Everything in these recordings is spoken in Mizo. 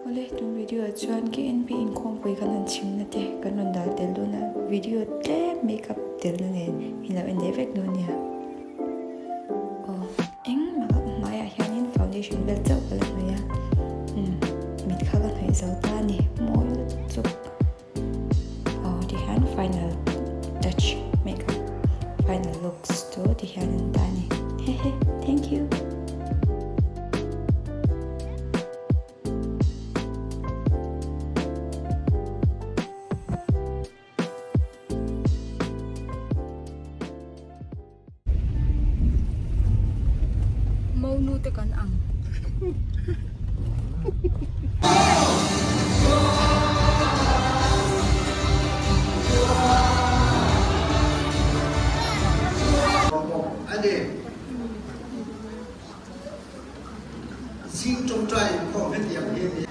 Awle, tun video ah chuan KNP inkhawmpui kan han chhimna te kan rawn dah tel dawn a, video tlem makeup telna nen in lo en leh vek dawn nia. Aw, engmah ka hmaiah hianin foundation vel chauh ka la hnawih a, umm mit kha ka hnawih zo ta a ni, mawi lutuk. Aw tihian final touch makeup final looks chu tihian an ta a ni hehe thank you. Monu te kan ang. Zing tawngtai inkhawm hetiang hi a ni.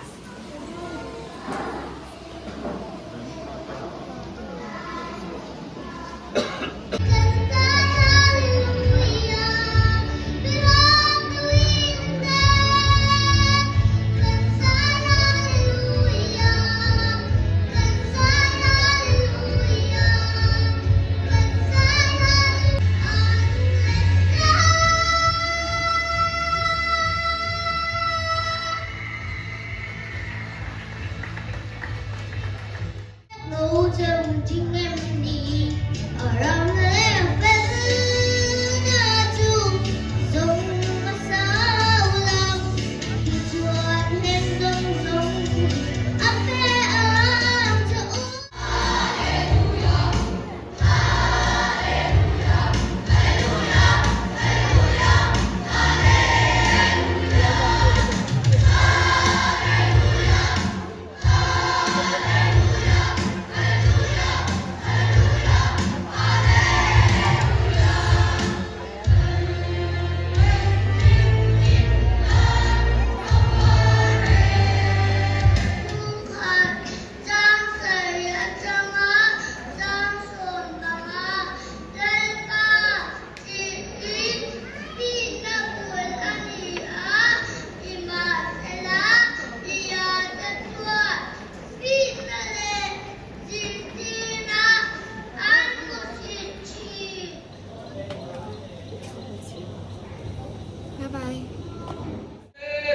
Bye bye.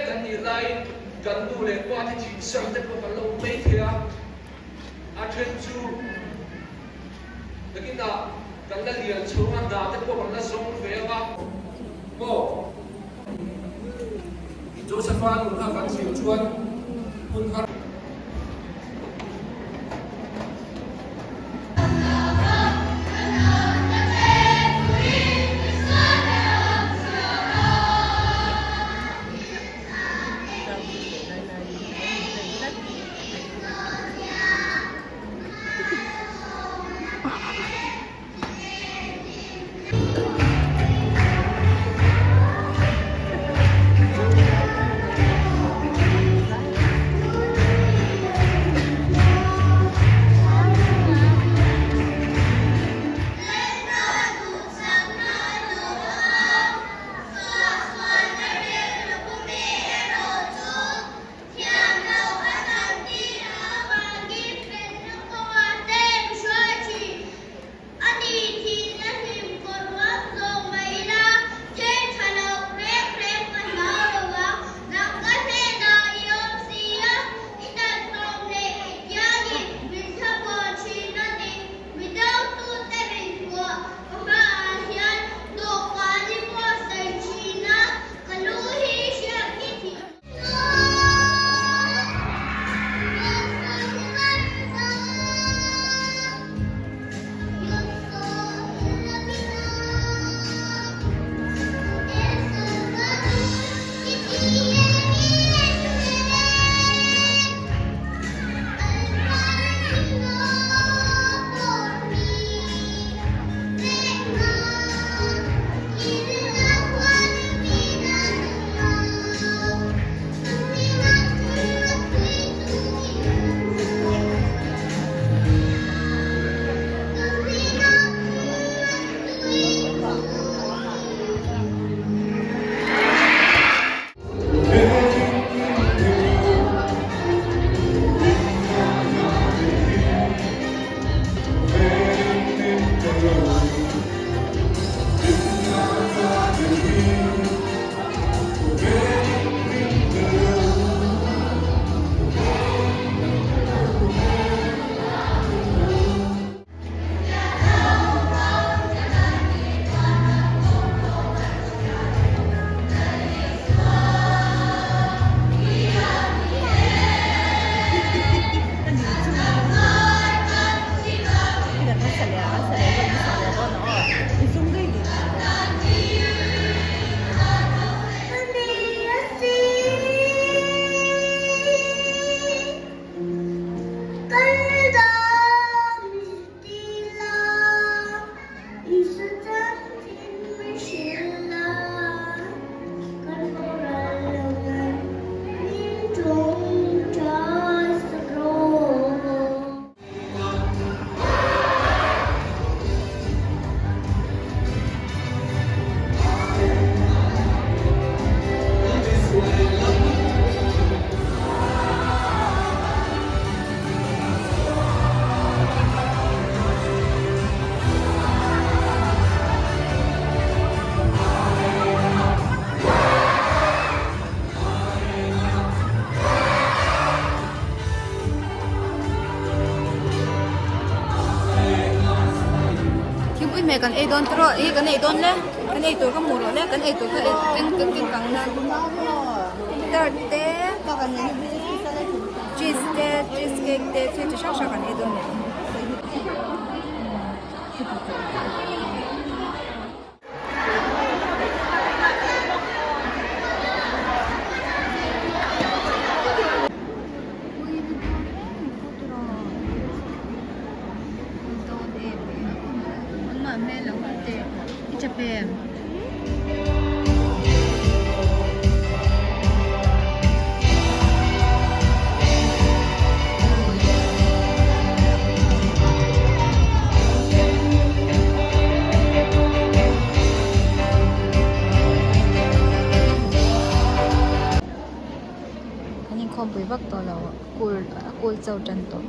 Kan nih laiin kan nu leh pa te thihsan te pawh kan lo mai thei a, a then chu nakinah kan la lian chhung a hna te pawh kan la zawng ve ang a maw? Josepha nun kha kan zir chuan hun har. Thingpui hmeh kan ei dawn tawh ih kan ei dawn le kan ei tur ka hmuh loh le kan ei tur kha eng eng eng kang na tart te cheese te cheese cake te thil chi hrang hrang kan ei dawn a ni. Kan inkhawmpui vak tawh lo kul a kul chau tan tawh.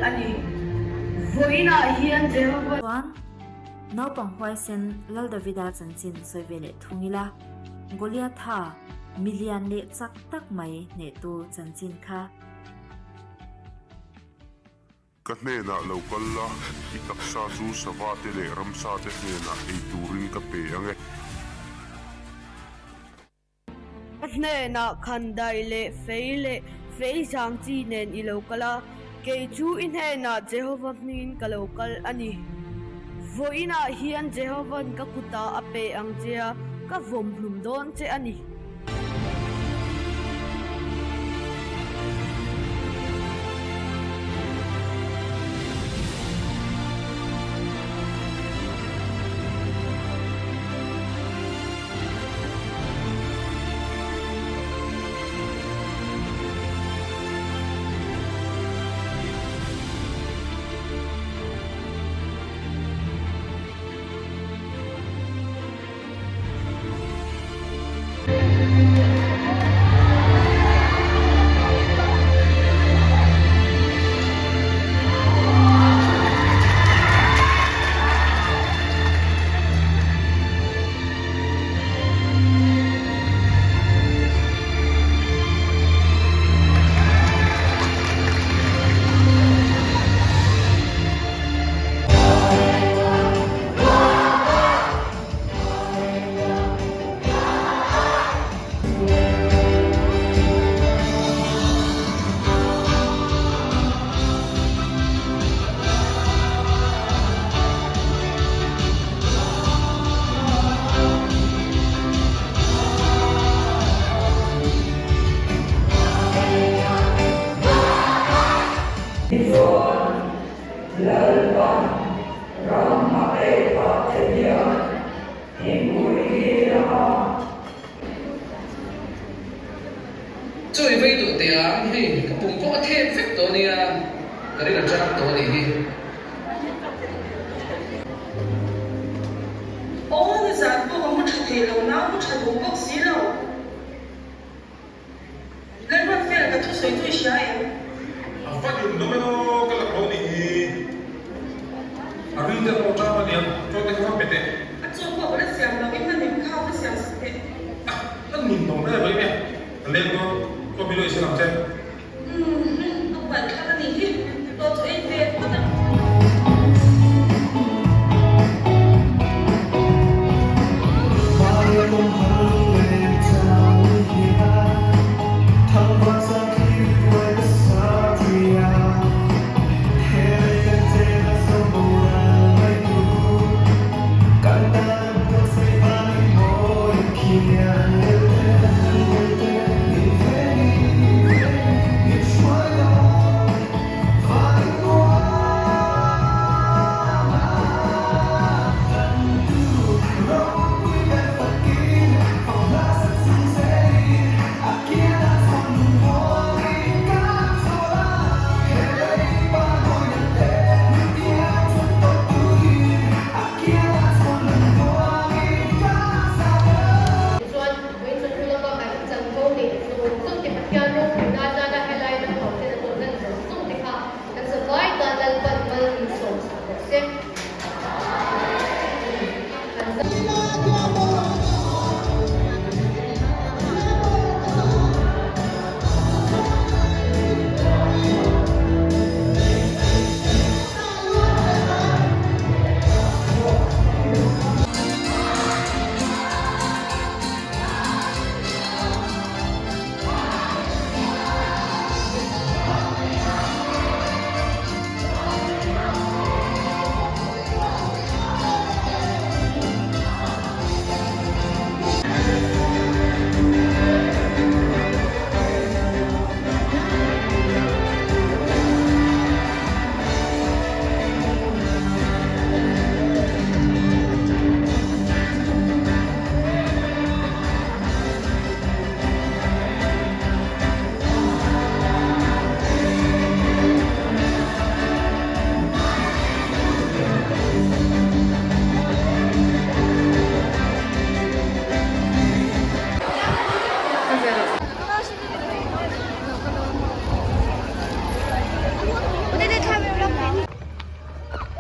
a ni. Vawiinah hian Jehova. Chuan, naupang huaisen Lal Davida chanchin sawi ve leh thung ila, Goliatha, milian leh chak tak mai hnehtu chanchin kha. Ka hnenah lo kal la, i taksa chu sava te leh ramsa te hnenah ei turin ka pe ang e. Ka hnenah khandai leh fei leh fei zang chi nen i lo kal a, kei chu i hnenah Jehova hmingin ka lo kal a ni. Vawiinah hian Jehova'n ka kutah a pe ang che a, ka vawmhlum dawn che a ni. Chaw i vei duh teh ang hei ka pum pawh a thep vek tawh ania ka ring a chang tawh anih hi. Aw nizan pawh ka mu tha thei lo nau mu tha duh bawk si lo. Lalruatfel ka thusawi chu i hria em? A va dim nawm emaw ka lak lo nih hi. A ri te pawh ṭam aniang, chaw te kha va pe teh. A chaw pawh ka la siam lo, i hman em kha va siam sak teh. A, ka nin nawm reng mai mai a, ka leng dawn, chaw mi lo i siam ang che. Umm, a buaithlak anih hi, chaw chu ei ve phawt ang.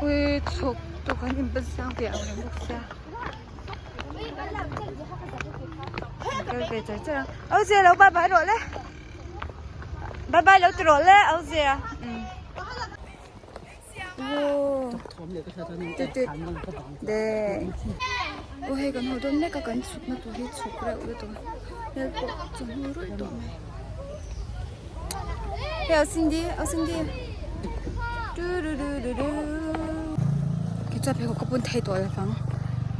Ui chhuk tu kan in sang ve ang reng bawk sia. Kal ve char char a. Au zia lo bye bye rawh le. Bye bye lo ti rawh le au zia. De. Aw hei kan haw dawn mek a kan chhuk na tur hi chhuk reuh lutuk a hmel pawh chu hmu ruih tawh mai. Hei au Cindy au Cindy tududududu kei chuan pheikhawk ka bun thei tawh lo vang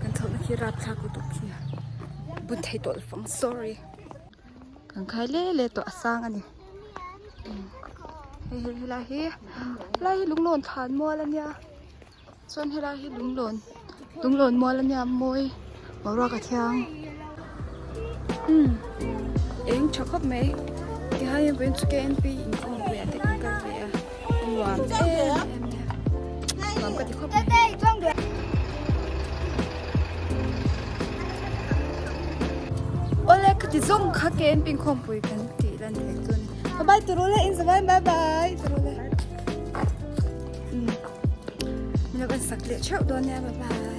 kan chhoh na khi rapthlak lutuk khi bun thei tawh lo vang sorry kan khai le le tawh a sang a ni hei hei helai hi helai hi lunglawn thlan mual a nia chuan helai hi lunglawn lunglawn mual a nia mawi boruak a thiang umm eng tha khawp mai tihian vawiin chu KNP inkhawmpui ah te kan kal ve a a nuam em em mai a nuam ka ti khawp mai. Awle khati zawng kha KNP inkhawmpui kan tih lan theih chu a ni bye bye turu le inzavain bye bye turu le. Min lo en sak leh theuh dawn nia bye bye.